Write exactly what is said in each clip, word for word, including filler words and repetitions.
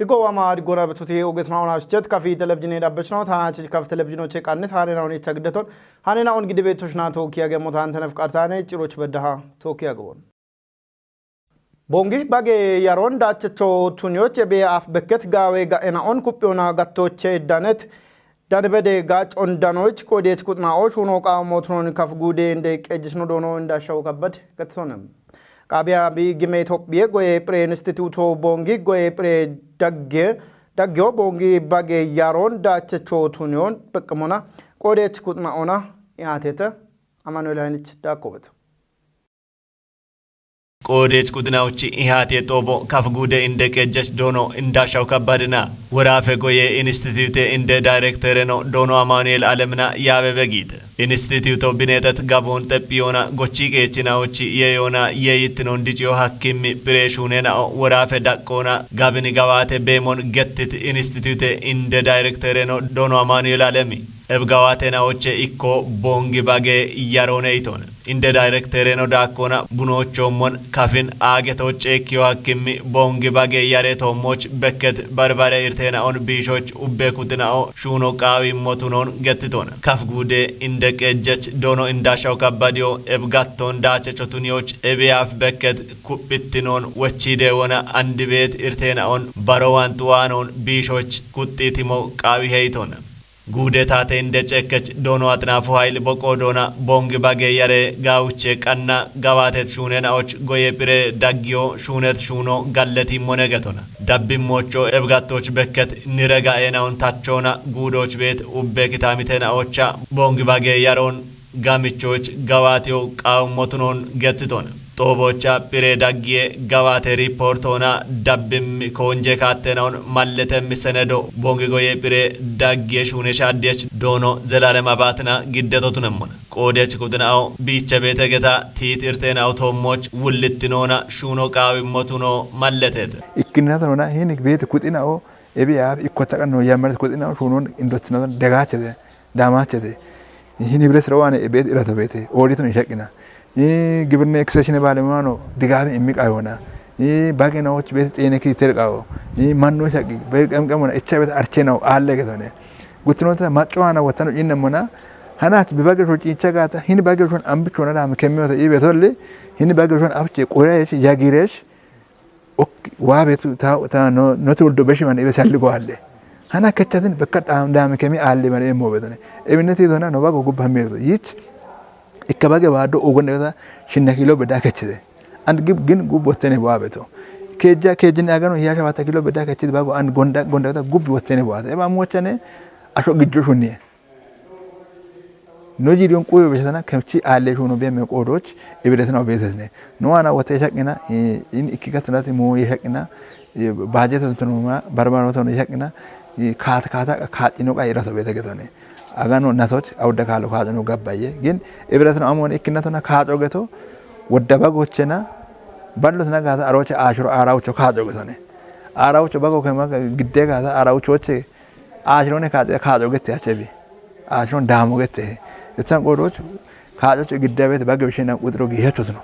Digo wama digona betuti oges mauna shichet kafi telebjine dabbechno tana chich kafi telebjino che kannet hane na oni chagdeton hane na on gidebe tushna toki agemo tan tenef kartane chiroch beddaha toki agon. Bongi bage yaron dachecho tunyoche be af beket gawe ga ena on kupyona gattoche danet danebede gach on danoch kodech kutna o shuno ka motron kaf gude inde kejisno dono inda shaw kabad gatsonem. Qabia bi gime Itophiye goye pre instituto bongi goye pre dagge daggeo bongi bage yaron dachecho tunyon bekmona kodech kutna ona iatete Amanuel Hainich dakobet. Qoodech kudinawchi ihaate xoobo kaf guude inde qejjech doono indaashaw kabbadina. Woraafe goye institute inde daayirektereno doono Amaanu'eel Alemina yaabe begiite. Instituto bineexet gaboon xephiyoona gochii qeechinawchi yeeyoona yeeyittinon diciyo hakkimmi pireeshuuneena'o woraafe daqqoona gabini gawaate beemon gettit institute inde daayirektereno doono Amaanu'eel Alemi. Ebgawaateena'oche ikko boongi bage yaroone itone. Inde daayirekteereno daakkoona bunoochoommon kafin aagetoo ceekkiyo hakkimmi boongi bage yareetoommoch bekket barbare irteena'on biishoch ubbe kutina'o shuuno qaawimmotunoon gettitona. Kaf guude inde qeejjech doono indaashaw kabbadiyo ebgattoon daachecho tuniyoch ebiyaaf bekket kuphittinoon wochiidee wona andibeet irteena'on barowan xuwaanoon biishoch kuxxiitimo qaawi heyitona. Guude taate inde cekkech doono Axinaafu Hayil boqoo doona boongi bage yare gaawuche qanna gabaatet shuuneena'och goye phire daggiyo shuunet shuuno galleti monegetona. Dabbimmoocho ebgattoch bekket nire ga'eena'on tachoona guudooch beet ubbe kitaamiteena'ocha boongi bage yaroon gamichoch gawaatiyo qaawummotunoon gettitona. Xooboocha phire daggiye gawaate riipoortoona dabbimmi koonje kaatteena'on malletemmi senedo boongi goye phire daggiye shuune shaaddiyech doono Zelalem Abaatina giddetotunemmona. Qoodech kudina'o biiche beete geta tiit irteena'o toommoch wullittinoona shuuno qaawimmotuno malleteete. Ikkinnatanoona hinik beete kudina'o ebiyaaf ikkotta qanno yammaret kudina'o shuunon indottinatona dagaachete daamaachete. Hini biret rawaane ebeet irato beete ooditun ishaqina. Gibirna ekseshine baalemuano digaabe immiqayoona. Bagenoch beete xeene kiiterqayo. Manno ishaqi beqemqemona icha beete archenao aalle getone. Guttinota maccoana wottano ciinnemmona. Hanach bibage sho ciicha gaata hini bage shon ambichona daame kemmiyota iibetolle hini bage shon abche qoyayesh yagiresh Ok, waabetu ta ta no no tuldo beshi man ibe salli go alle. Hana kechatin bekka dam dam kemi alle man emo betone. Ebineti dona no bago gubba mezo yich. Ikka bage bado ugun da shinna kilo beda kechide. And gib gin gub wotene waabeto. Keja kejin agano ya shawata kilo beda kechide bago and gonda gonda gub wotene waata. Eba mochane asho gijjo shunni. No jidiyon quyo beshatana kemchi alle shuno be me qodoch ibiretna obetesne. No ana wote shaqina in ikki gatunati mo yeshaqina bajet tunuma barbaro tun shaqina kat kata ka ino qa iraso bete getone. Agano nasoch awda kalo ka no gabbaye gin ibiretna amon ikkinatona ka geto wodda bagochena ballo tana gata aroche ashuro araucho ka getone. Araucho bago kema gidde gata araucho che Aashirone kaaxire kaaxo gette achebi. Aashiron daamo gette. Ethan qodoch kaaxocho giddabete bagge bishena quxiro giihachosno.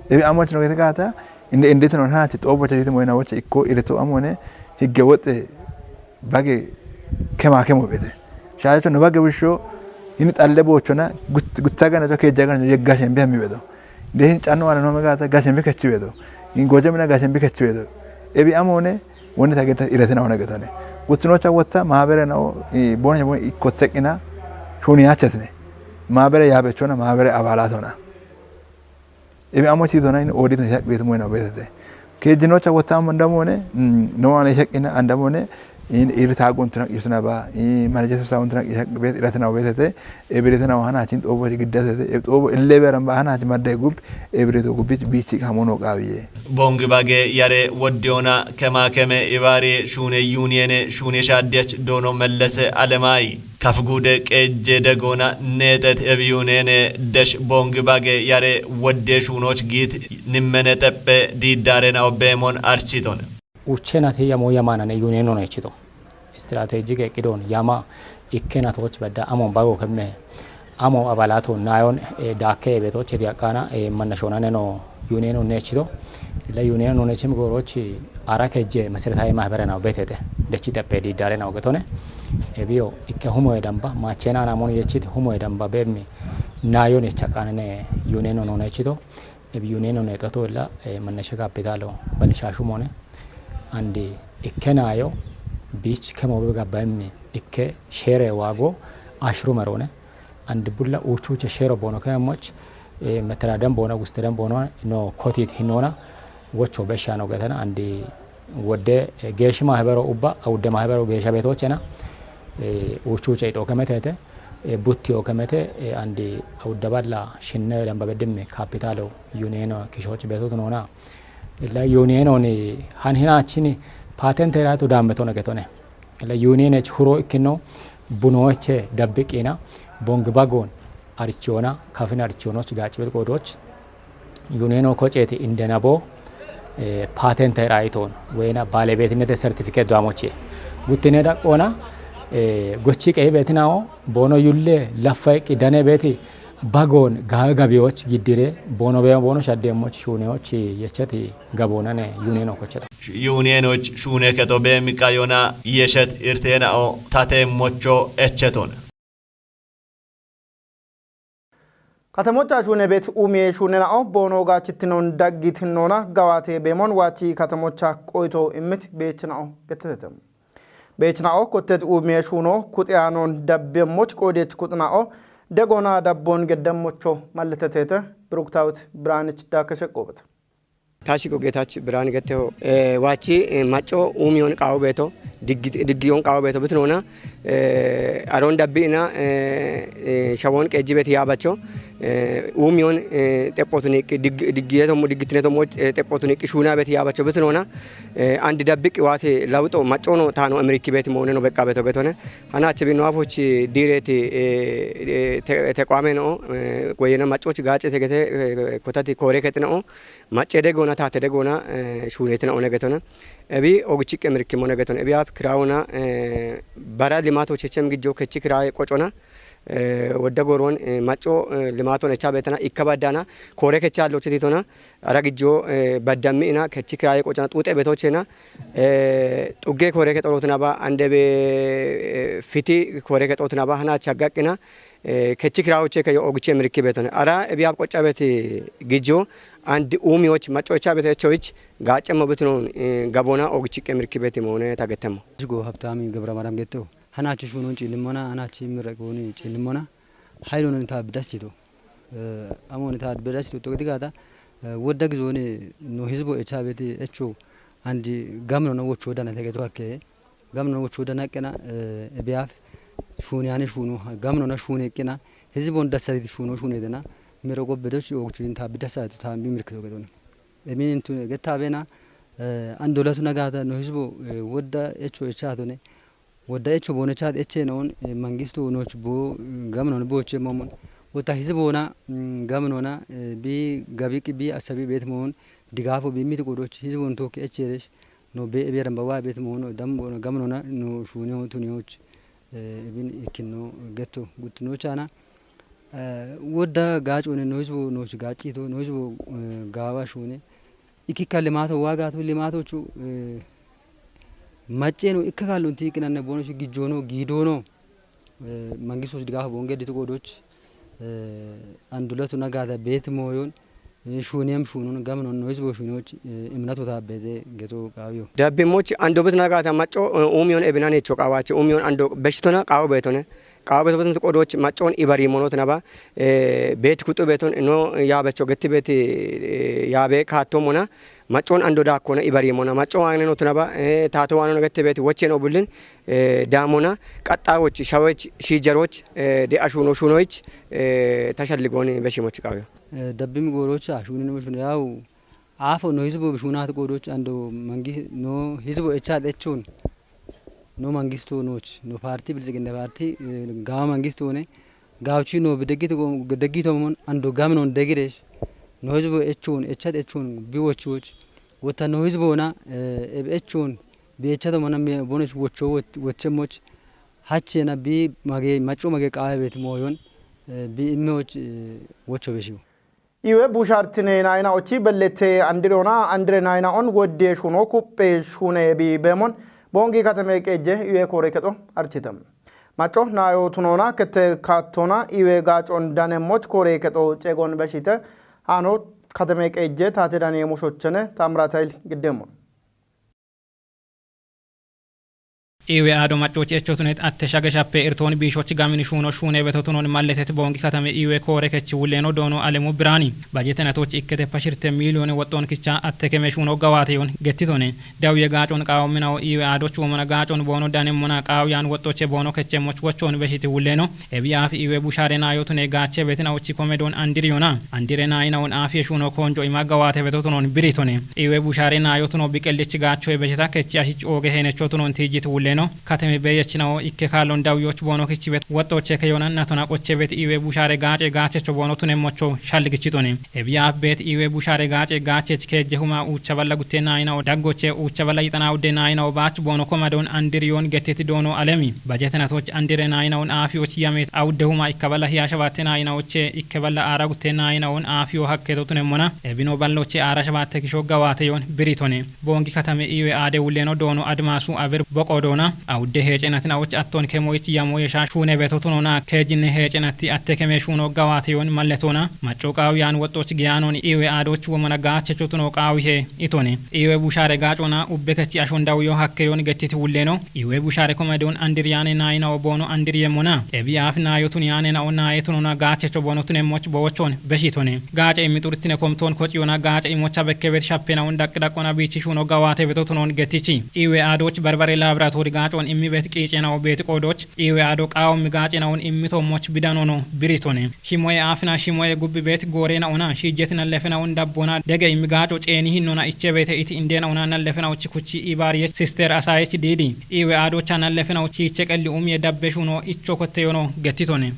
Ebi amoch no gete gaata inde indetino hanachi xoobocha titi moyna woche ikko ireto amone higge woxe bagge kema kemo bete. Shaacho no bagge bisho hini xalle boochona gutta gana to keejja gana yeggashen bihami bedo. Dehin canno ana no megata gashen bikechi bedo. In goje mina gashen bikechi bedo. Ebi amone woni ta geta iretina wona getone. Guttinocha wotta maabere na bone bone ikkoteqina shuni yachetne. Maabere yaabechona maabere abaalatona. Ebi amochi dona in odito shaq betu moyna betete. Keejjinocha wotta amon damone no ana shaqina andamone in irita guntina isna ba in manaje sa guntina ishaq bet iratina betete. Ebiretina hana chin xobo giddasete. Xobo ille beran ba hana madde gub ebireto gubich bichi kamono qawiye. Bongi bage yare woddiyona kema keme ibari shune yuniyene shune shaddiyach doono mellese alemayi. Kaf guude qeejje degoona neexet ebi yuniyene desh bongi bage yare wodde shuunoch giit nimmene xeppe diiddaarena obbeemon architone. Uchenati yamo yamanane yuniyeno nechito. Strategic eqqidoon yama ikkenatoch bedda amo bago kemme amo abalato nayon daakke betoche diaqana mannashonane no yuniyeno nechito. Ila yuniyeno nonechim goorochi ara kejje meseretawi mahabere nawo betete. Dechi tepe didare nawo getone. Ebiyo ikke humoye damba, machena namon yechit humoye damba bemi nayon echaqanene yuniyeno nonechito. Ebi yuniyeno nexato ila, eh, manashe kapitalo balishashu mone. Andi ikke nayo bich kemo bebe gabba emmi ikke shere wago ashru merone. Andi bulla uchuche shero bono kemoch, eh, metera den bono, guste den bono, no kotit hinona, wocho beshano getana, andi wode, eh, geshi mahebero ubba, awude mahebero gesha betochena, eh, uchuche ito kemetete, eh, butti o kemete, eh, andi awude balla shinne den babedimmi kapitalo yuniyeno kishoch betot nona. Ila yuniyeno ni han hinachini patente ratu dametone getone. Ila yuniyene churo ikkino bunoche dabbiqina bong bagon arichona kafin arichonoch gachibet qodoch yuniyeno kocheti indenabo, eh, patente raiton wena balebetnete sertifiket damoche. Guttine daqona, eh, gochi qeyi betinao bono yulle laffa eqqi dane beti bagon gawe gabiyoch giddire bono be bono shaddemoch shuneoch yechati gabonane yuniyeno kocheta. Yuniyenoch shune keto be miqayona yeshet irtenao tate mocho echeton. Katemocha shune bet umiye shune nao bono gachitinon daggit nona gawate bemon wachi katemocha qoito immit bech nao getetete. Bech nao kottet umiye shuno kuxiyanon dabbe moch qodech kuxnao degona dabbon geddem mocho malletetete. Bruktawit Branich dakeshe qobet. Tashi go getach Branich getteho, eh, wachi, eh, macho umiyon qawo beto, diggi-, diggiyon qawo beto bitnona, eh, aron dabbi'ina, eh, eh, shawon qejibet yabacho, eh, umiyon, eh, teppotuniq dig-, diggiyeto mo, diggitineto mo, eh, teppotuniq shuna bet yabacho bitnona, eh, andi dabbiq wate lawuto machono tano emiriki bet mone no beqqa beto getone. Hanache bino afochi direti, eh, eh, te-, teqwame no, eh, goyena machoch gache tegete, eh, kotati kore ketino, Macce degona, tate degona, eh, shunetina one getona. Ebi ogichiqqe mirkimone getona. Ebi ap kirawona, eh, bara limato chechem gijjo kechi kiraye qocona. Eh, wodda goron, eh, macco, eh, limaton echa betana, ikka baddana, kore kecha allo chetitona, ara gijjo, eh, baddammi ina, kechi kiraye qocona, xute betochena, eh, xugge kore kexorotina ba, andebe, eh, fiti kore kexorotina ba, hana chagaqina, Eh, kechi kirawoche ke yo ogichi emirki betone. Ara ebi ap qocca beti gijjo, and umiyoch, maccocha beti echoich, gaccemo betnon, eh, gabona ogichiqqe emirki beti mone tagetemo. Jigo Habtami Gabra Maram getto. Hanachi shunon cilimona, hanachi miraqoni cilimona. Haylon ta bidasito. Eh, amon ta bidasito to digata. Eh, wodda gizone no hizbo echa beti echo. And gamno no wocho dana tegeto akke. Gamnon wocho dana qena, eh, ebi ap shuni ani shuno. Gamno na shuni qena. Hizbon dasati shuno shuni dena. Miro go bedochi ogichi ta bidasati ta bi mirkito gedon. Emin intu getta bena, eh, andolatu nagata no hizbo, eh, wodda echo echa tone. Wodda echo bone chat eche non, eh, mangisto noch bo, eh, gamnon bo eche momon. Wota hizbona, mm, gamnona, eh, bi gabiq bi asabi bet mon. Digafo bi mit qodoch hizbon toki echeresh. No be ebi ramba wa bet mon. Dam bo gamnona no shuni ho tuni hoch. Eh, ebin ikino getto gutno chana. Eh, wodda gach one no hizbo noch gachito, no hizbo, eh, gawa shuni. Ikika limato wagatu limatochu, eh, macceno ikka kallon tiqinanne bono shi gijjono gidono, eh, mangistos digafa bonge ditu qodoch, eh, andulatu nagada bet moyon, eh, shuniyam shunun gamnon no hizbo shunioch, eh, imnatu ta bede geto qawiyo. Dabbimoch ando bet nagata macco, eh, umiyon ebinan echo qawache, umiyon ando beshtona qawo betone. Qawo beto beto qodoch maccon ibari monot naba, eh, bet kutu beton no yabecho getti beti, eh, yabe katto mona, maccon ando dakkona ibari mona, maccon wagne not naba, eh, tato wano getti beti wochen obullin, eh, damona, qatta woch, shawech, shijaroch, eh, de ashuno shunoich, eh, tashalligoni beshimoch qawiyo. Eh, dabbim gorocha, shuni no shuni yaw, Afo no hizbo bishunat qodoch ando mangi-, no hizbo echat echun. No mangisto noch, no parti bilziginde parti, eh, gawa mangisto ne. Gawchi no bidegito go-, degito mon ando gamnon degiresh. No hizbo echun, echat echun, bi woch woch. Wota no hizbo na, eh, eb echun, bi echat mon me bonoch wocho woch-, woche moch. Hache na bi mage, macho mage qawe bet moyon, eh, bi immoch, eh, wocho beshiu. Iwe bushartine naina ochi bellete andirona, andire naina on wodde shuno kuppe shune bi bemon, bongi katame qeje iwe kore keto architam. Macho nayo tunona kete katona iwe gachon dane moch kore keto cegon beshite, hano katame qeje tate dane mushochene tamratail giddemon. Iwe aado maccochi echotunet atte shageshappe irtoon biishochi gamin shuuno shuune betotunon malletet boongi katame iwe koore kechi wulleno doono alemu birani. Bajetenatochi ikkete pashirte miiliyoone woxxoon kicha atte keme shuuno gawaateyoon gettitone. Dawiye gaacon qaawominawo iwe aadoch womona gaacon boono danemmona qaawiyan woxxoche boono keche moch wochoon beshiti wulleno. Ebi aafi iwe bushaare naayotune gaache betina uchi komedon andiriyona. Andire naayinaon aafi eshuno konjo ima gawaate betotunon biritone. Iwe bushaare naayotuno biqellich gaacho ebesheta kechi ashich ooge heenechotunon tiijit wulleno. Kateme beyechinao ikke kaalon dawiyoch boono kichibet woxxoche keyona natona qochebet iwe bushaare gaace gaachecho boono tune mocho shalligichitone. Ebi aaf beet iwe bushaare gaace gaachech keejje huma uucha balla gutte naayinao daggoche uucha balla yixana udde naayinao baach boono komadon andiriyoon gettiti doono alemi. Bajetenatoch andire naayinaon aafiyoch yameet awudde huma ikka balla hiya shabatte naayinaoche ikke balla aara gutte naayinaon aafiyo hakketo tunemmona. Ebino balloche aara shabatte kisho gawaateyoon biritone. Boongi katame iwe aade wulleno doono adimaasu abir boqo doona. Awudde heecenatin awoch atton kemoyich yamoyesha shuune beto tunona keejinne heecenatti atte keme shuuno gawaateyoon malletona. Macco qaawiyan woxxoch giyaanon iwe aadoch womona gaachecho tuno qaawihe itone. Iwe bushaare gaacona ubbe kechi ashon dawiyo hakkeyoon gettiti wulleno. Iwe bushaare komedon andiriyane naayinawo boono andiriyemmona. Ebi aaf naayotun yaanenao naayetunona gaachecho boono tunemmoch bowochon beshitone. Gaace immi xurtine komtoon kociyona gaace imocha bekkebet shappenaon daqqi daqqona biichi shuuno gawaate betotunon gettichi. Iwe aadoch barbare laaboratori gaacon immibet qiicenao beeti qoodoch. Iwe aado qaawommi gaacenaon immito moch bidanono biritone. Shimoye aafina shimoye gubbi beet goorenaona shiijjeti nallefenaon dabbona dege immi gaaco ceeni hinnona ichebete iti indenaona nallefenao chikuchi ibaariye sister asaayech diidi. Iwe aadocha nallefenao chiiche qelli umiye dabbe shuuno icho kotteyono gettitone.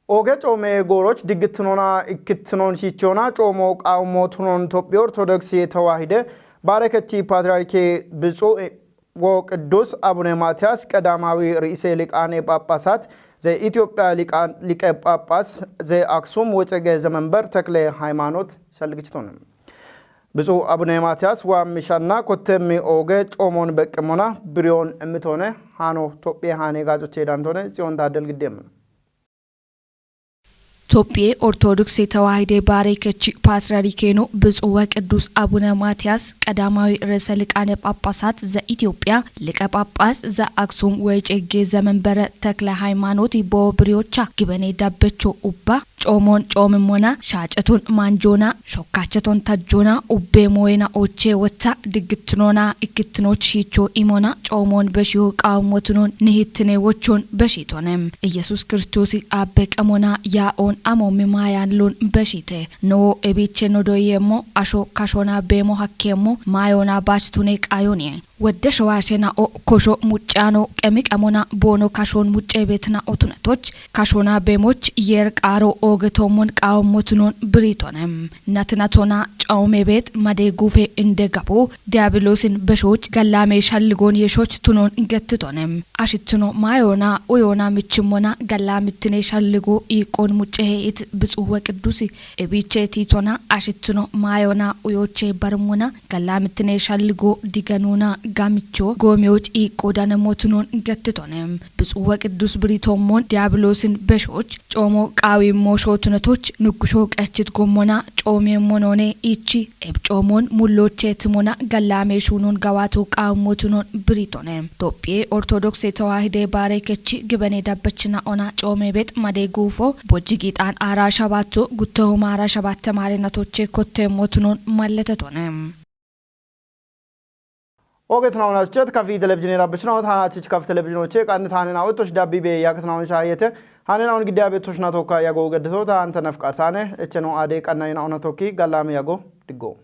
Oge coome gooroch diggittinona ikkittinon shiichona coomo qaawummo tunon Tophiyu Ortodoksi Tewaahide Baarekechi Paatriyaarke Bitsuu wo Qidduus Abune Maatiyaas Qadaamaawi Ri'ise Liqaane Phaaphasaat Ze'Itiyoophiya Liqaan-, Liqe Phaaphaas Ze'Aksum Wecege Zemenber Tekle Haymaanoot shalligichitone. Bitsuu Abune Maatiyaas waammishanna kottemmi oge coomon beqqimona biriyoon immitoone. Haano Tophiye haane gaacoche dantone Tsiyoon Taaddel Giddeemmo. Tophiye Ortodoksi Tewaahide Baarekechi Paatriyaarkeeno Bitsuu Waqidduus Abune Maatiyaas Qadaamaawi Ri'ise Liqaane Phaaphasaat Ze'Itiyoophiya Liqe Phaaphaas Ze'Aksum Wecege Zemenbere Tekle Haymaanooti boo biriyocha gibene dabbecho ubba coomon coomimmona shaaceton maanjoona shokkacheton tajjoona ubbe mooyena oche wotta diggittinona ikkittinoch shiicho imona coomon beshiyo qaawummotunon nihittine wochon beshitone. Iyesuus Kiristoosi abbe qamona yaa'oon amoommi maayanlon beshite. Noo ebiiche nodoyemmo asho kashona beemo hakkeemmo maayona baach tune qaayone. Wedde showaashena'o kosho muccaano qemi qamona boono kashoon mucce beetina'o tunatoch kashona beemoch yeer qaaro ooge toommon qaawommo tunon biritone. Natinatona cawome beet made guufe inde gabo diyabiloosin beshoch gallaame shalligoon yeshoch tunon gettitone. Ashittuno maayona uyoona michimmona gallaamittine shalligo iiqqoon muccehe it Bitsuu Waqidduusi ebiiche tiitona ashittuno maayona uyoche barmona gallaamittine shalligo diganuna gamicho goomiyoch iiqqo danemmo tunon gettitone. Bitsuu Waqidduus biritoommon diyabiloosin beshoch coomo qaawimmo shootunatoch nuggusho qechit gommona coomiemmo noone ichi eb coomon mulloche timona gallaame shuunon gawaato qaawummo tunon biritone. Tophiye Ortodoksi Tewaahide Baarekechi gibene dabbechina ona coome beet made guufo bojji giixaan aara shabaatto guttehoma aara shabatte maarenatoche kotteemmo tunon malletetone. Oge tinaunasichet kafi televizhine dabbechina ot hanachich kaf televizhinoche qanne taanena ottosh dabbi be yakatinaun shayete hanena on gidda be toshna tokka yago geddeso ta anta nafqatane echeno ade qanna ina ona tokki gallame yago diggo.